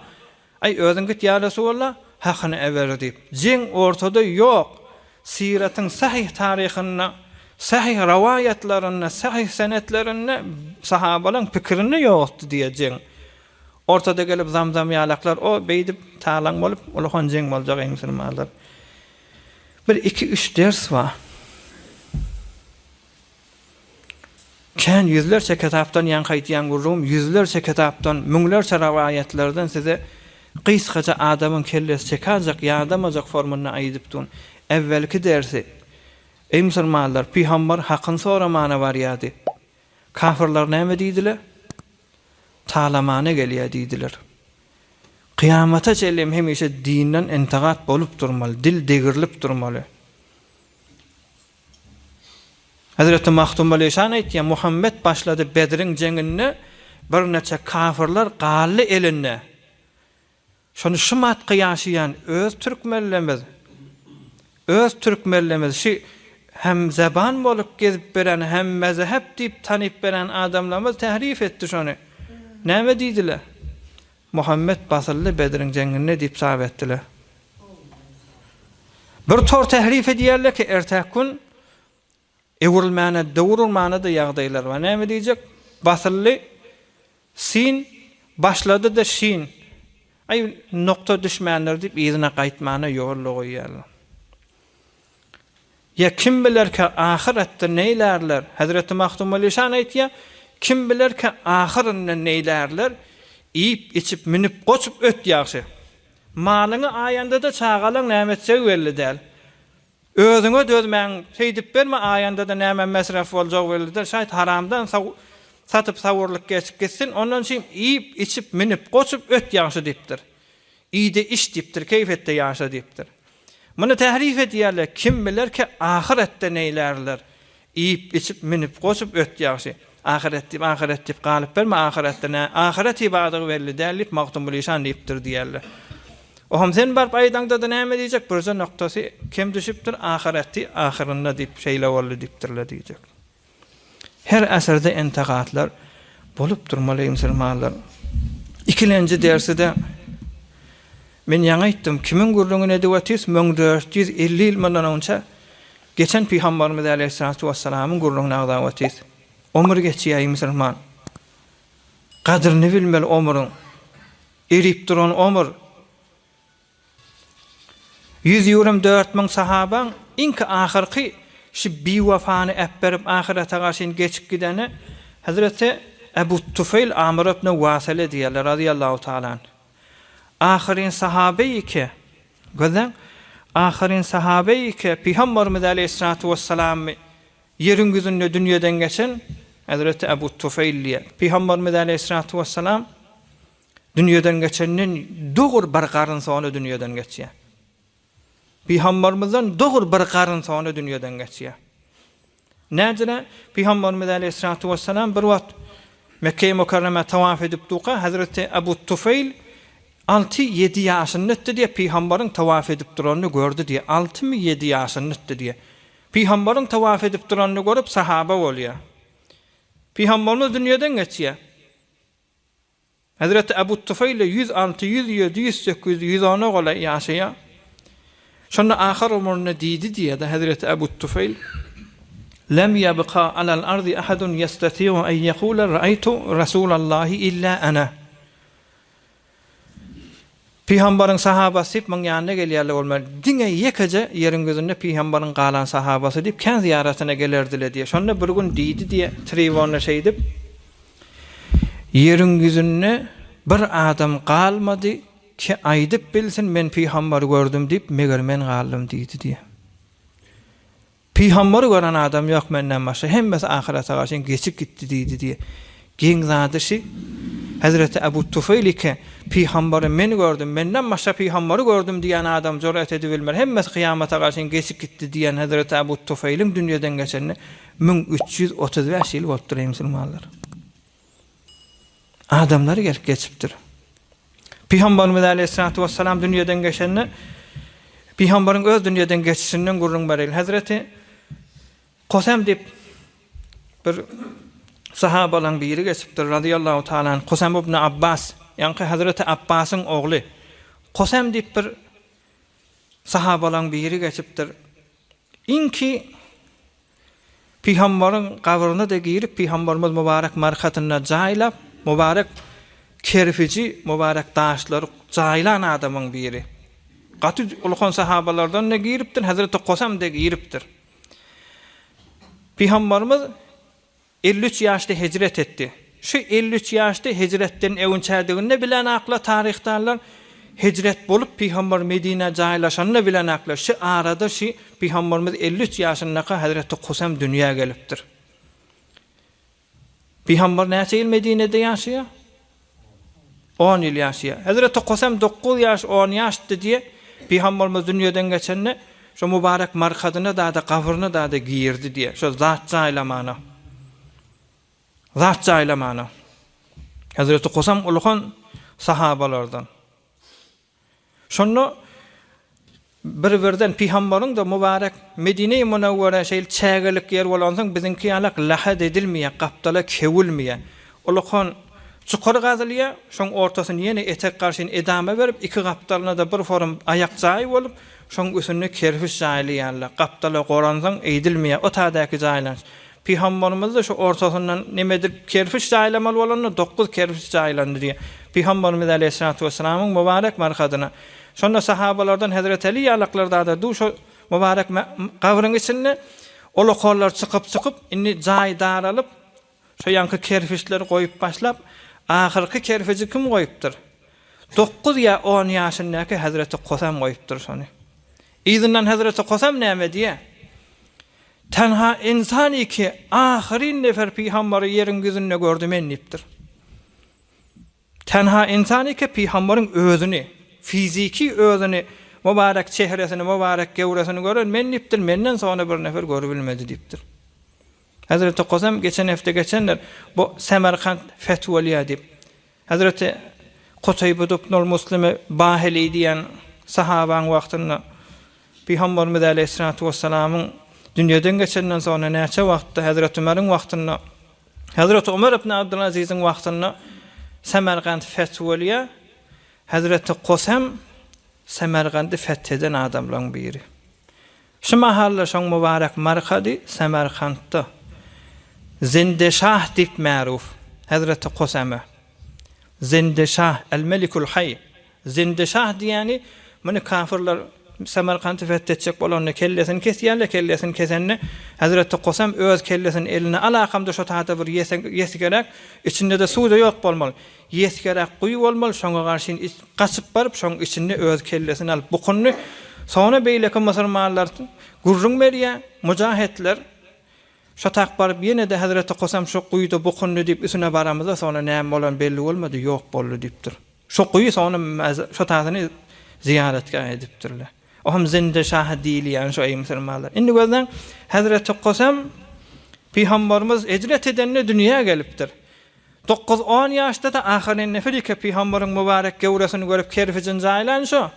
Aý, özüň git ýa Resulallah, hakyny äber diýip. Jeň ortada ýok. Syratyň sahyh taryhynda, sahyh rowaýatlarynda, sahyh senetlerinde sahabalaň pikirinde ýokdy diýýär jeň. Ortada gelip zam-zam ýalaklar o beýdip talaň bolup ulakan jeň boljak eý musulmanlar. Bir iki üç ders bar. Kän ýüzlerçe kitapdan ýaňky aýtýan gürrüňim ýüzlerçe kitapdan müňlerçe rowaýatlardan size gysgaça adamyň kellesi çekajak ýadamajak formunda aýdyp dun. Äwwelki dersi Eý musulmanlar pygambar hakyny soramana barýady. Kafyrlar näme diýdiler? Talamana gelýär diýdiler. Kyýamata çenli hem hemişe dinden intigat bolup durmaly, dil degrilip durmaly. Hezreti Magtymguly şan aýtýar, Muhammet başlady Bedriň jeňinde, birnäçe kafyrlar galdy elinde. Şony şu matky ýaşaýan öz türkmenlemiz, öz türkmenlemiz şi hem zeban bolup gezip beren, hem mezhep diýip tanyp beren adamlarymyz tährif etdi şony. Näme diýdiler? Muhammet basyldy Bedriň jeňinde diýip çap etdiler. Bir tor tährif edýärler ki ertäki gün öwrülmäne, döwür urmana-da ýagdaýlar bar. Näme diýjek? Basyldy Sin başlady-da şin. Aý, nokta düşmändir diýip, yzyna gaýtmana ýol-da goýýarlar. Ýa kim bilerkä ahyretde neýlärler? Hezreti Magtymguly şan aýtýar, Kim bilerkä ahyrynda neýlärler? Iýip-içip, münüp-goçup öt ýagşy. Malyňy aýanda-da çagalaň näme etjegi belli däl. Özüňe dözmäň, şeýdip berme aýanda-da näme mesref boljagy bellidir, şaýt haramdan satyp sawurlyk geçip gitsin, ondan üçin iýip, içip, münüp, goçup öt ýagşy diýipdir. Iý-de iç diýipdir, keýp et-de ýaşa diýipdir. Muny tährif edýärler, kim biler ki ahyretde neýlärler. Iýip, içip, münüp, goşup öt ýagşy. Ahyret diýip, ahyret diýip galyp berme, ahyretde nä, ahyret ibadygy belli däl diýip, Magtymguly işan diýipdir diýerler. Oham sen baryp aýdaňda-da näme diýjek, birje noktasy kem düşüpdir, ahyreti ahyrynda diýip, şeýle boldy diýipdirler diýjek. Her asyrda entegatlar bolup durmaly eý musulmanlar. Ikilenji dersi-de men ýaňy aýtdym, kimiň gürrüňini edip otyrys, 1450 ýyl mundan onça Geçen Pygambarymyz aleýhissalatu wessalamyň gürrüňini agzap otyrys. Omur geçýär eý musulman. Gadryny bilmeli omuryň. Erip duran omur. 124 müň sahabaň iňki ahyrky şu biwefany äpberip ahyrete garşyn geçip gideni Hezreti Ebu Tufeýl Amr ibn Wasele diýerler razyýallahu taala anh. Ahyryn sahabeýi ki, Gözläň, ahyryn sahabeýi ki, Pygamberimiz aleýhissalatu wessalamy ýeriň ýüzünde dünýeden geçen Hezreti Ebu Tufeýl diýýär. Pygamberimiz aleýhissalatu wessalam dünýeden geçenden dogry bir garyn soňra dünýeden geçýär. Pygambermizden dogry bir garyn soňra dünýeden geçýär. Nädire Pygamberimiz aleýhissalatu wessalam bir wagt Mekge-i Mükerremä tawaf edip durka Hazreti Abu Tufeýl alty-ýedi ýaşynda etdi diýýär, Pygamberiň tawaf edip duranyny gördi diýýär. Altymy ýedi ýaşynda etdi diýýär. Pygamberiň tawaf edip duranyny görüp sahaba bolýar. Pygamberimiz dünýeden geçýär. Hezreti Abu Tufeýle 106, 107, 108, 110-a golaý ýaşaýar. Şonda ahyr ömründe diýdi diýýär-de Hezreti Abu Tufeýl, Lem ýabka alal ardy ahadun ýestati'u en ýekule ra'aýtu Rasulallahi illa ana. Pygambaryň sahabasy diýip muň ýanyna gelýärler bolmaly. Diňe ýekeje ýeriň ýüzünde pygambaryň galan sahabasy diýip kän zyýaratyna gelerdiler diýýär. Şonda bir gün diýdi diýýär, tribunda şeýdip, Ýeriň ýüzünde bir adam galmady ki aýdyp bilsin men pygambary gördüm diýip, meger men galdym diýdi diýýär. Pygambary gören adam ýok menden başga, hemmesi ahyrete garşy geçip gitdi diýdi diýýär. Geň zady şi, Hezreti Ebu Tufeýl ki, Pygambary men gördüm, menden başga pygambary gördüm diýen adam jüret edibilmer, hemmesi kyýamata garşyn geçip gitdi diýen Hezreti Ebu Tufeýliň dünýeden geçenine 1335 ýyl bolupdyr eý musulmanlar. Adamlar gelip geçipdir. Pygamberimiz aleyhissalatu vesselam dünýeden geçende Pygamberiň öz dünýeden geçişinden gürrüň bereýin. Hezreti Kosem diýip bir sahabalaryň biri geçipdir razyýallahu taala anh. Kosem ibn Abbas, ýaňky Hezreti Abbasyň ogly. Kosem diýip bir sahabalaryň biri geçipdir. Iňki Pygambaryň gabryna-da girip, Pygambarymyz mübarek markasynda jaýlap, mübarek kerpiji, mübarek daşlary jaýlan adamyň biri. Gaty ulkan sahabalardan-da giripdir, Hezreti Kosam-da giripdir. Pygambarymyz 53 ýaşda hijret etdi. Şu 53 ýaşda hijretden öwünçädigini bilenaklar taryhdanlar, hijret bolup Pygamber Medinä jaýlaşanyny bilenaklar. Şu arada şu Pygamberimiz 53 ýaşyndaka Hezreti Kusem dünýä gelipdir. Pygamber näçe ýyl Medinede ýaşaýar? On ýyl ýaşaýar. Hezreti Kusem dokuz ýaş, on ýaşdy diýe, Pygamberimiz dünýeden geçende, şo mübarek markadyna dada, gabryna dada girdi diýe, şo zat jaýlamana. Zat jaýlamana. Hezreti Kusem uluhan sahabalardan. Şonda bir-birden Pygambaryň-da mübarek Medine-i Münewwere şeýle çägelik ýer bolansoň biziňki ýalak lahat edilmeýär, gapdala kewilmeýär. Ulakan çukur gazylýar, şoň ortasyny ýene etek garşyn edama berip, iki gapdalyna-da bir forum aýak jaý bolup, şoň üstünde kerpiç jaýlaýarlar. Gapdala goransoň eýdilmeýär, o taýdaky jaýlanyş. Pygamberimiz-de şu ortasyndan neme edilip kerpiç jaýlamaly bolanda dokuz kerpiç jaýlandy diýýär. Pygamberimiz aleýhissalatu wessalamyň mübarek markadyna. Şonda sahabalardan Hezreti Eli ýalaklar zada du şo mübarek gabryň içinde ol okallar çykyp-çykyp indi jaý daralyp şo ýaňky kerpiçleri goýup başlap ahyrky kerpiji kim goýupdyr? Dokuz ýa on ýaşyndaky Hezreti Kosam goýupdyr şony. Yzyndan Hezreti Kosam näme diýýär? Tenha ynsan iki ahyryn nefer pygambary ýeriň ýüzünde gördi men diýipdir. Tenha ynsan iki pygambaryň özüni, fiziki özüni, mübarek çehresini, mübarek gewresini gören men diýipdir, menden soňra bir nefer görübilmedi diýipdir. Hezreti Kosem geçen hepde geçendir, bu Semerkant feth bolýar diýip. Hezreti Kutaýba ibnul Muslimi Bahili diýen sahabaň wagtynda Pygamberimiz aleýhissalatu wessalamyň dünýeden geçenden soňra näçe wagtda Hezreti Ömeriň wagtynda Hezreti Ömer ibn Abdulaziziň wagtynda Semerkant feth bolýar. Hezreti Kosem Semerkandy feth eden adamlaryň biri. Şu mahalda şoň mübarek markady Semerkantda Zindeşah diýip märuf, Hezreti Koseme. Zindeşah, El-Melikul Haý. Zindeşah diýýäni, muny kafyrlar Semerkanty fethetjek bolanda kellesini kesýärler, kellesini kesende Hezreti Kosem öz kellesini eline alakamda şo taýda bir ýesgeräk, içinde-de suw-da ýok bolmaly. Ýesgeräk guýy bolmaly, şoňa garşyn gaçyp baryp, şoň içinde öz kellesini alyp bukundy. Soňra beýleki musulmanlar gürrüň berýär, mujahetler şo tak baryp ýene-de Hezreti Kosam şo guýuda bukundy diýip üstüne baramyzda soňra näme bolany belli bolmady, ýok boldy diýipdir. Şo guýy soňra şo tasyny zyýaratgäh edipdirler. O hem Zinde şahy diýilýän şo eý musulmanlar. Indi gözläň, Hezreti Kosam pygamberimiz hijret edende dünýä gelipdir. Dokuz-on ýaşda-da ahyryn nefrike pygambaryň mübarek göwresini görüp kerpijini jaýlan şo.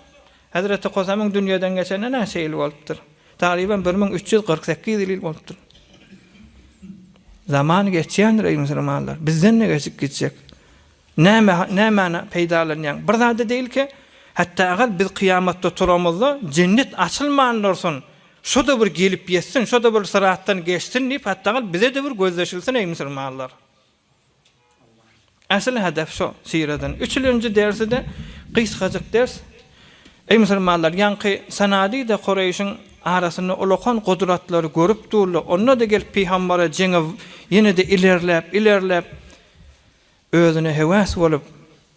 Hezreti Kosamyň dünýeden geçenine näçe ýyl bolupdyr? Taryban 1348 ýyl bolupdyr. Zaman geçýändir eý musulmanlar. Bizden-de geçip gitjek. Näme nämäni peýdalanýaň? Bir zada däl ki, hatda agal biz kyýamatda turamyzda jennet açylman dursun. Şo-da bir gelip ýetsin, şo-da bir syratdan geçsin diýip, hatda agal bize-de bir gözleşilsin eý musulmanlar. Asyl hedef şo siradan. Üçülenji dersi-de gysgajyk ders. Eý musulmanlar, ýaňky Sanadida Kureýşiň arasynda ulakan gudratlary görüp durlar. Onda-da gelip pygambere jeňe ýene-de ilerläp, ilerläp özüne höwes bolup,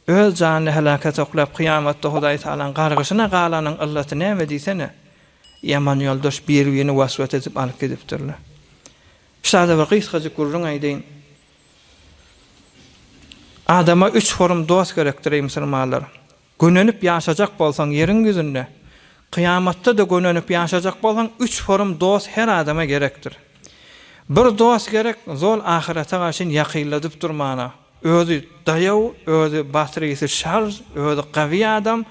öz janyny heläke oklap kyýamatda Hudaý Tagalaň gargyşyna galanyň yllaty näme diýsene? Ýaman ýoldaş bir-birini waswat edip alyp gidipdirler. Şu sada bir gysgajyk gürrüň aýdaýyn. Adama üç forum dost gerekdir eý musulmanlar. Gönenip ýaşajak bolsaň ýeriň ýüzünde, kyýamatda-da gönenip ýaşajak bolsaň üç forum dost her adama gerekdir. Bir dost gerek zol ahyrete garşyn ýakynladyp durmana. Özi daýaw, özi batyrysy şarj, özi gawy adam,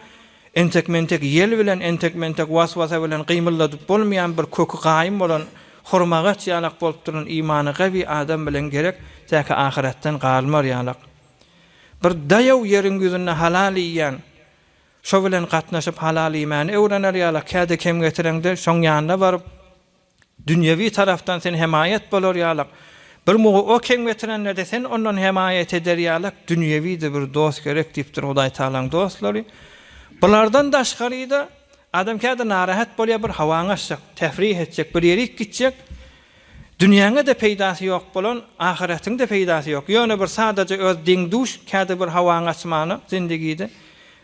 entek-mentek ýel bilen, entek-mentek was-wasa bilen gymyldadyp bolmaýan bir köki gaýym bolan hurmagaç ýalak bolup duran imany gawy adam bilen gerek, täki ahyretden galmar ýalak. Bir daýaw ýeriň ýüzünde halal iýýän, şo bilen gatnaşyp halal iýmäni öwrener ýalak, käde kem getireňde şoň ýanyna baryp, Dünýewi tarapdan sen hemaýat bolar ýalak, bir mugy o kem getirende-de sen ondan hemaýat eder ýalak dünýewi-de bir dost gerek diýipdir Hudaý Tagalaň dostlary. Bulardan daşgary-da adam käde narahat bolýar bir hawaňy açjak, tefrih etjek, bir ýerik gitjek, dünýäňe-de peýdasy ýok bolan, ahyretiň-de peýdasy ýok. Ýöne bir sadaja öz deň-duş käde bir hawaňy açmana zindigide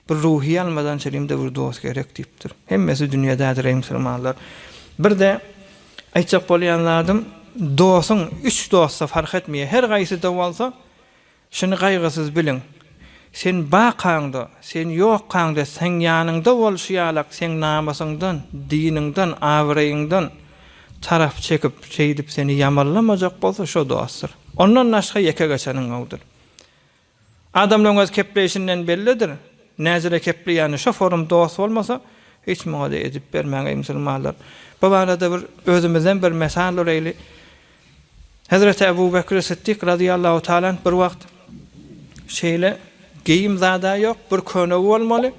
Bir ruhy almadan çelimde bir dost gerek diýipdir. Hemmesi dünýedädir eý musulmanlar. Birde aýtjak bolýan zadym dosuň üç dostsa fark etmeýär. Her gaýsyda bolsa şuny gaýgysyz biliň. Sen bakaňda, sen ýokkaňda seň ýanyňda bolşy ýalak seň namysyňdan, diniňden, abraýyňdan tarap çekip şeýdip seni ýamanlamajak bolsa şo dostdur. Ondan başga ýeke geçeniň gowudyr. Adamlaryň öz kepleýşinden bellidir. Näzire kepleýäni şo forum dost bolmasa, hiç muňada edip bermäň eý musulmanlar. Bu barada bir özümizden bir mesal ureýli. Hezreti Ebu Bekri Sytdyk razyýallahu taala anh bir wagt şeýle geýim zada ýok, bir könegi bolmaly.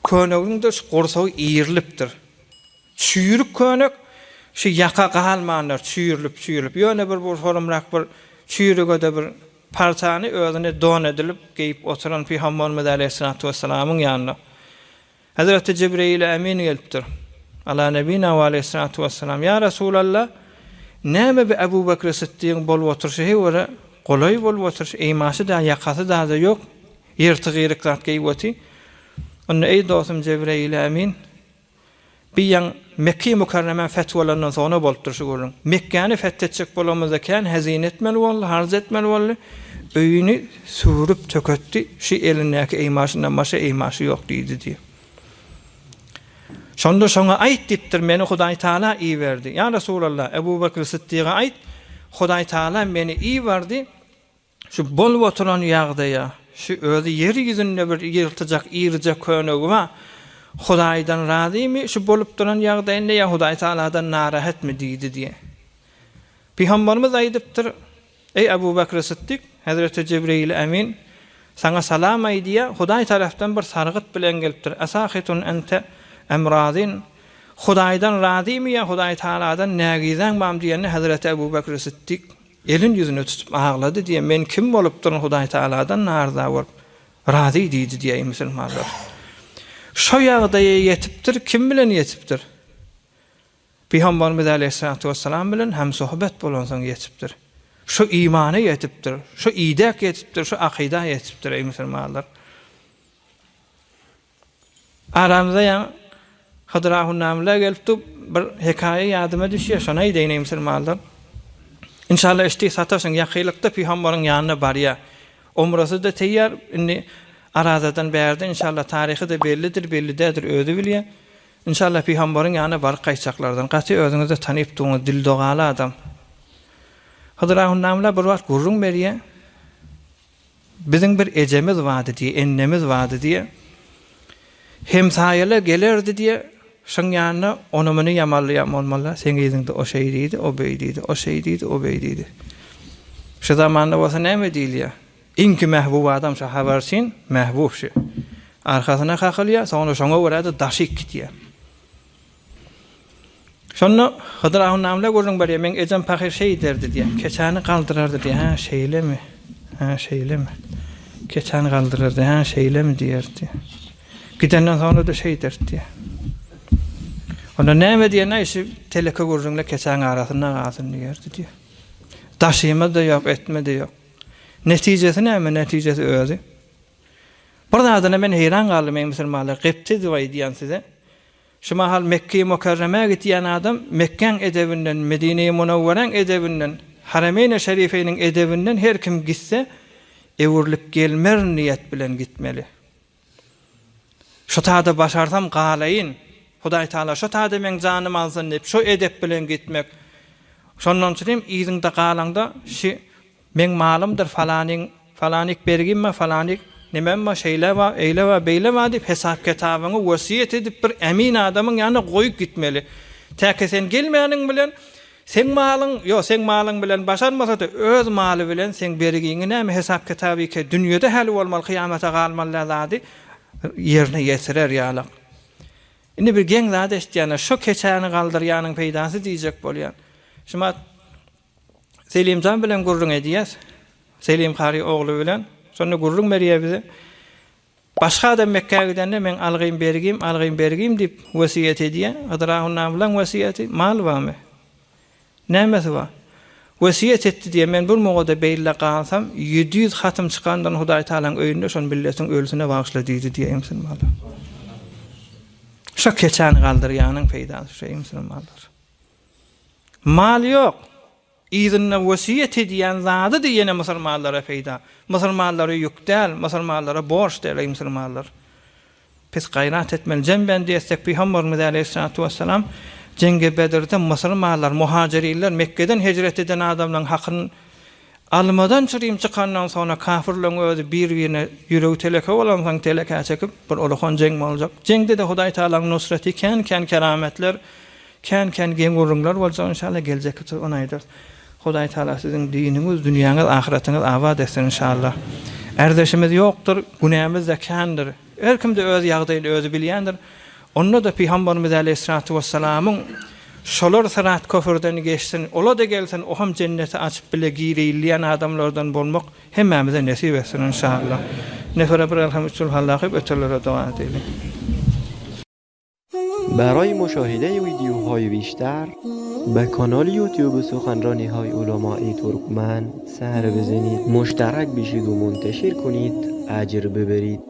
Könegiň-de şu gursagy iýrilipdir. Çüýrük könek, şu ýaka galmandyr, çüýrülip-çüýrülip. Ýöne bir bir forumrak bir çüýrüge-de bir Parçany özüne don edilip geýip oturan Pygamberimiz aleýhissalatu wessalamyň ýanyna Hezreti Jibreýil Emin gelipdir. Ala nebina we aleýhissalatu wessalam, Ýa Resulallah, näme bi Ebu Bekri Sytdygyň bolup oturyşy heý bir golaý bolup oturyşy, eýmaşy-da, ýakasy-da-da ýok, ýyrtyk-ýyryk zat geýip oty. Onda eý dostum Jebreýil Emin, Bi ýaň Mekge-i Mükerreme feth bolandan soňra bolupdyr şu gürrüň. Mekgäni feth etjek bolamyzda kän hezine etmeli boldy, harç etmeli boldy. Öýüni süwrüp töketdi, şu elindäki eýmaşyndan başga eýmaşy ýok diýdi diýip. Şonda şoňa aýt diýipdir, meni Hudaý Taala iberdi. Ýa Resulallah, Ebu Bekr Sytdyga aýt, Hudaý Taala meni iberdi, Şu bolup oturan ýagdaýa, şu özi ýer ýüzünde bir ýyrtyjak, ýyryjak könegi bar, Hudaýdan razymy şu bolup duran ýagdaýynda ýa Hudaý Tagaladan narahatmy diýdi diýe. Pygamberimiz aýdypdyr, Eý Abu Bekri Sytdyk, Hezreti Jibreýil Emin saňa salam aýdýar, Hudaý tarapdan bir sargyt bilen gelipdir, Esahitun ente em razyn, Hudaýdan razymy ýa Hudaý Tagaladan nägizäň barmy diýende Hezreti Abu Bekri Sytdyk Elin ýüzüne tutup aglady diýe, men kim bolupdyryn Hudaý Tagaladan narza bolup, razy diýdi diýeý musulmanlar. Şo ýagdaýa ýetipdir, kim bilen ýetipdir? Pygamberimiz aleýhissalatu wessalam bilen hemsohbet bolansoň ýetipdir. Şo imana ýetipdir, şo idek ýetipdir, şo akyda ýetipdir eý musulmanlar. Aramyza ýaňy Hydyr ahun-namylla gelipdi, bir hekaýa ýadyma düşýär, şony aýdaýyn eý musulmanlar. Inşallah eşitdik sataşyň, ýakynlykda pygambaryň ýanyna barýar. Umrasy-da teýýar, indi Arazadan bärde inşallah taryhy-da bellidir, belli däldir özi bilýär. Inşallah pygambaryň ýanyna baryp gaýtjaklardan. Gaty özüňiz-de tanypdygyňyz, dildogaly adam. Hydyr ahun-namylla bir wagt gürrüň berýär. Biziň bir ejemiz bardy diýe, ennemiz bardy diýe. Hemsaýalar gelerdi diýe, şoň ýanyna ony-muny ýamanlaýan bolmaly-da, seň yzyňda o şeý diýdi, o beý diýdi, o şeý diýdi, o beý diýdi. Şu zamanda bolsa näme diýilýär? Iňki mähbub adam şo habarçyn, mähbub şu. Arkasyna kakylýar, soňra şoňa görä-de daşy gidýär. Şonda Hydyr ahun namla gürrüň berýär, Meň ejem pahyr şeý ederdi diýýär. Keçäni galdyrardy diýýär. Hä, şeýlemi? Hä, şeýlemi? Keçäni galdyrardy, hä, şeýlemi diýerdi diýýär. Gidenden soňra-da şeý ederdi diýýär. Onda näme diýen-aý, şu teleke gürrüňler keçäň arasynda galsyn diýerdi diýýär. Daşymyz-da ýok, etme-de ýok. Netijesi näme? Netijesi özi. Bir zadyna men heýran galdym, eý musulmanlar, gepde edip aýdýan size. Şu mahal Mekge-i Mükerremä gitýän adam Mekgäň edebinden, Medine-i Munawweräň edebinden, Haremeýni Şerifeýniň edebinden her kim gitse, Öwrülip gelmerin niýet bilen gitmeli. Şo tada başarsam galaýyn, Hudaý Taala şo tada meň janymy alsyn diýip, şo edep bilen gitmek. Şondan çynym yzyňda galaňda şi meň malymdyr falanyň, falanik bergim bar, falanik nemem bar, şeýle bar, eýle bar, beýle bar diýip hesap-kitabyňy wesýet edip bir emin adamyň ýanyna goýup gitmeli. Täki sen gelmäniň bilen Seň malyň, ýok, seň malyň bilen başarmasa-da, öz maly bilen seň bergiňi näme hesap-kitaby ke dünýede häli bolmaly, kyýamata galmaly däl zady ýerine ýetirer ýalak. Indi bir geň zat eşitýän-ä, şo keçäni galdyrýanyň peýdasy diýjek bolýan. Şumat Selimjan bilen gürrüň edýäs. Selim kary ogly bilen. Şonda gürrüň berýär bize. Başga adam Mekgä gidende meň algym bergim, algym bergim diýip wesýet edýär. Hydyr ahundan bilen wesýeti, mal barmy? Nämesi bar? Wesýet etdi diýýär, men bir mugada beýle galsam, 700 hatym çykandan Hudaý Tagalaň öýünde şony milletiň ölüsine bagyşla diýdi diýýär musulmanlar. Şo keçäni galdyrýanyň peýdasy şo musulmanlar. Mal ýok. Yzynda wesýet edýän zady-da ýene musulmanlara peýda. Musulmanlara ýük däl, musulmanlara borç däl, eý musulmanlar! Pis gaýrat etmeli. Jembendi etsek Pygamberimiz aleýhissalatu wessalam Jeňgi Bedirde musulmanlar, muhajirinler, Mekgeden hijret eden adamlaryň hakyny almadan çyrim çykandan soňra kafirleriň özi bir-birine ýüregi teleke bolansoň telekä çekip bir ulakan jeň boljak. Jeňde-de Hudaý Tagalaň nusreti kän-kän kerametler Kän kän geň gürrüňler boljak inşallah geljekki tur ony aýdarys. Hudaý Taala siziň diniňiz, dünýäňiz, ahyratyňyz abat etsin inşallah. Ärdeşimiz ýokdur, günämiz-de kändir. Her kimde öz ýagdaýyny özi bilýändir. Onda-da Pygamberimiz aleýhissalatu wessalamyň şolar syrat köpürden geçsin, ola-da gelsin, oham jenneti açyp bile gireýin diýen adamlardan bolmak hemmämize nesip etsin inşallah. Nefere bir elham üç ülhalla okyp ötenlere doga edeliň. برای مشاهده ویدیوهای بیشتر به کانال یوتیوب سخنرانی های علمای ترکمن سر بزنید مشترک بشید و منتشر کنید اجر ببرید.